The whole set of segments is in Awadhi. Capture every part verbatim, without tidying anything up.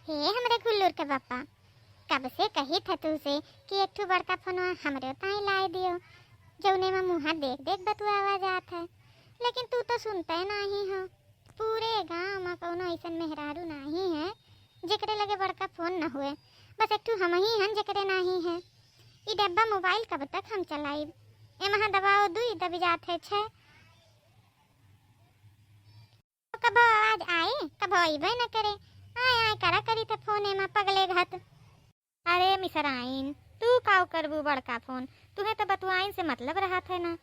हे हमरे घुल्लूर के बप्पा, कब से कहित है तुहसे कि एक ठो बड़का फोनवा हमरे ताई लाए दियो, जौने मा मुँहा देख देख बतुआवा जात है, लेकिन तू तो सुनते नाही हो। पूरे गाँव मा कौनो ऐसन मेहरारू नाही है जेकरे लगे बड़का फोन न हुए, बस एक ठो हमही हन जेकरे नाही है। ई डब्बा मोबाइल कब तक हम चलाइब? एमहा दबाओ दुई, दबि जात है छः। कभो आवाज आए, कभो अइबे न करे। आए आए करा करी थे फोने मा पगले घत। अरे मिसराइन, तू काउ करबू बड़का फोन? तुहे तो बतुआइन से मतलब रहत है ना।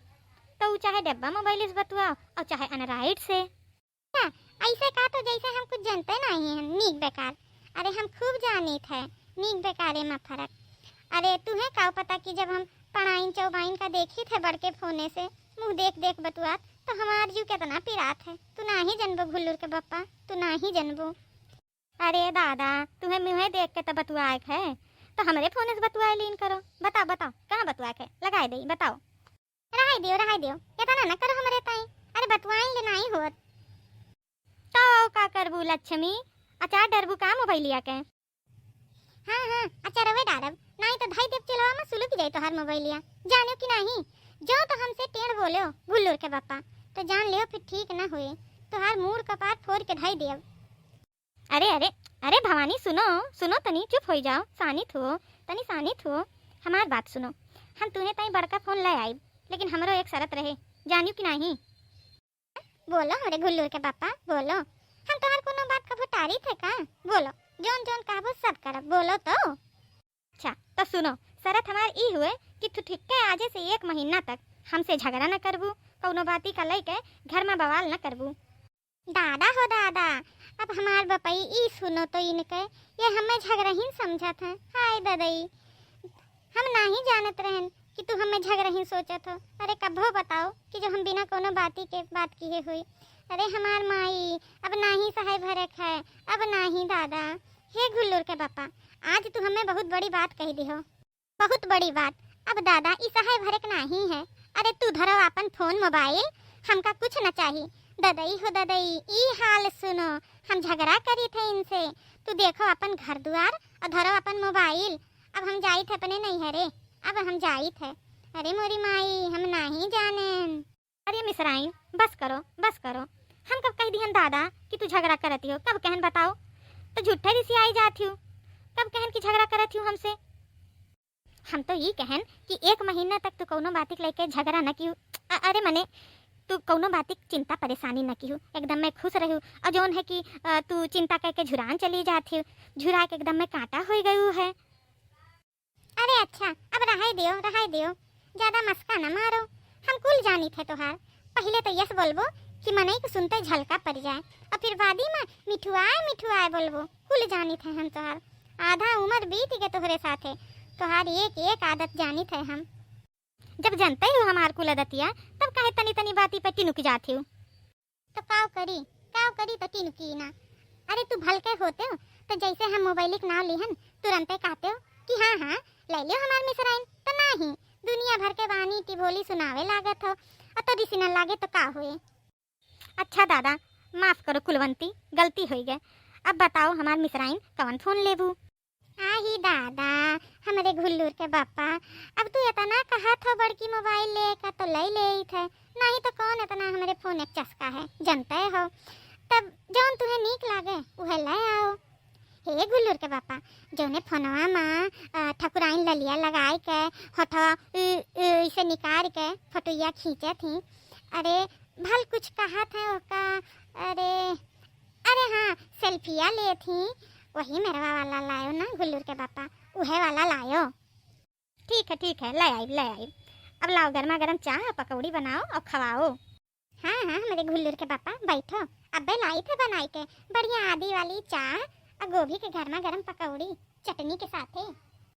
तो ऊ चाहे डब्बा मोबाइल से बतुआओ और चाहे अनराइड से। हाँ, ऐसे कहा तो जैसे हम कुछ जानते नहीं हैं, नीक बेकार। अरे हम खूब जानित है नीक बेकारे मा फरक। अरे तुहे काउ पता कि जब हम पढ़ाइन चौबाइन का देखित है बड़के फोने से, मुँह देख देख बतुआत, तो हमार जीव कितना पिरात है। तू नाही जनबो घुल्लूर के बप्पा, तू नाही जनबो। अरे दादा, तुहे मुँहे देख के तो बतुआए के है, तो हमरे फोने से बतुआए लीन करो। बताओ, बताओ, कहाँ बतुआए के है? लगाए देई, बताओ। रहाई दियो, रहाई दियो, इतना न करो हमरे ताई। अरे बतुआइन ले नाही होत। तो का करबू लक्ष्मी, अचार डरबू का मोबाइलिया के? हाँ, हाँ, अचारवे डारब, नाही तो धई देब चूल्हा मा सुलुक जाई तोहार मोबाइलिया। जानियो कि नाही, जो तो हमसे टेढ़ बोल्यो घुल्लूर के बप्पा, तो जान लियो फिर ठीक न हुए, तोहार मूड़ कपार फोर के धई देब। अरे, अरे, अरे भवानी, सुनो, सुनो तनी, चुप होई जाओ, सानित हो, तनी सानित हो, हमार बात सुनो। हम तुहे ताई बड़का फोन ले आइब, लेकिन हमरो एक शरत रहे, जानियो कि नाही? बोलो हमरे घुल्लूर के बप्पा, बोलो। हम तोहार कोनो बात कभो टारी थे का? बोलो, जौन जौन कहबो सब करब, बोलो तो। अच्छा, तो सुनो, शरत हमार ई हुए कि तू ठीक के आजे से एक महीना तक हमसे झगड़ा न करबू, कौनो बाती का लइके घर मा बवाल न करबू। दादा हो दादा, अब हमार बपई ई सुनो तो इनके, ये हमें झगड़हीन समझत हैं। हाय ददई, हम नाही जानत रहन कि तू हमें झगड़हीन सोचत हो। अरे कभो बताओ कि जो हम बिना कोनो बाती के बात किहे हुई। अरे हमार माई, अब नाही सहाय भरक है, अब नाही दादा। हे घुल्लूर के बप्पा, आज तू हमें बहुत बड़ी बात कह दिहो। बहुत बड़ी बात। अब दादा, ई सहाय भरे के नाही है। अरे तू धरो आपन फोन मोबाइल, हमका कुछ न चाही। ददई हो ददई, ई हाल सुनो, हम झगड़ा करी थे इनसे। तू देखो आपन घर दुआर और धरो आपन मोबाइल। अब हम जाई थे अपने नैहरे, अब हम जाई थे। अरे मोरी माई, हम नाही जानेन। अरे मिसराइन, बस करो, बस करो। हम कब कह दिहन दादा कि तू झगड़ा करत हो? कब कहन बताओ? तो झूठे रिसियाई जात हो। कब कहन कि झगड़ा करत हो हमसे? हम तो ई कहन कि एक महीना तक तू कौनो बातिक लेके झगड़ा न किहू। अ-, अरे मने, तू कौनो बातिक चिंता परेशानी न किहू, एकदम में खुश रहू। और जौन है कि, अ, तू चिंता करके झुरान चली जात हो, झुरा के एकदम में कांटा होई गयू है। अरे अच्छा, अब रहाई दियो, रहाई दियो, ज्यादा मस्का न मारो। हम कुल जानित है तोहार। पहिले तो यस बोलबो कि मनई के सुनते झलका पड़ जाए, और फिर बादी में मिठुआए मिठुआए बोलबो। कुल जानित है हम तोहार। आधा उम्र बीत गए तोहरे साथे, तोहार एक एक आदत जानित है हम। जब जनते हो हमार कुल आदतिया, तब काहे तनी तनी बाती पे टिनुक जात हो? तो काव करी, काव करी तो टिनुकी ना। अरे तू भलके होते हो तो जैसे हम मोबाइल के नाव लिहन, तुरंते कहते हो कि हाँ हाँ, ले लियो हमार मिसराइन। तो नाही, दुनिया भर के बानी टिभोली सुनावे लागत हो, और तो रिसिनन लागे तो का हुए? अच्छा दादा, माफ करो कुलवंती, गलती होई गए। अब बताओ हमार मिसराइन कवन फोन लेबू? आही दादा, हमरे घुल्लूर के बापा, अब तू इतना कहत हो बड़की मोबाइल ले का तो ले लेइत है, नाही तो कौन इतना हमरे फोन एक चस्का है, जनते हो। तब जौन तुहे नीक लागे उहे ले आओ। हे घुल्लूर के बापा, जौने फोनवा मा, अ, ठकुराइन ललिया लगाए के होठवा उ, उ, इसे निकाल के फोटोइया खींचत ही। अरे भल कुछ कहत है ओका, अरे, अरे हाँ, सेल्फिया लेत ही, वही मेरवा वाला लायो ना घुल्लूर के बापा, उहे वाला लायो। ठीक है, ठीक है, ले आइब, ले आइब। अब लाओ गर्मा गर्म चाह, पकौड़ी बनाओ और खवाओ। हाँ हाँ, हमरे घुल्लूर के बापा, बैठो, अब्बे लाइत है बनाई के बढ़िया आदी वाली चाह और गोभी के गर्मा गर्म पकौड़ी चटनी के साथे।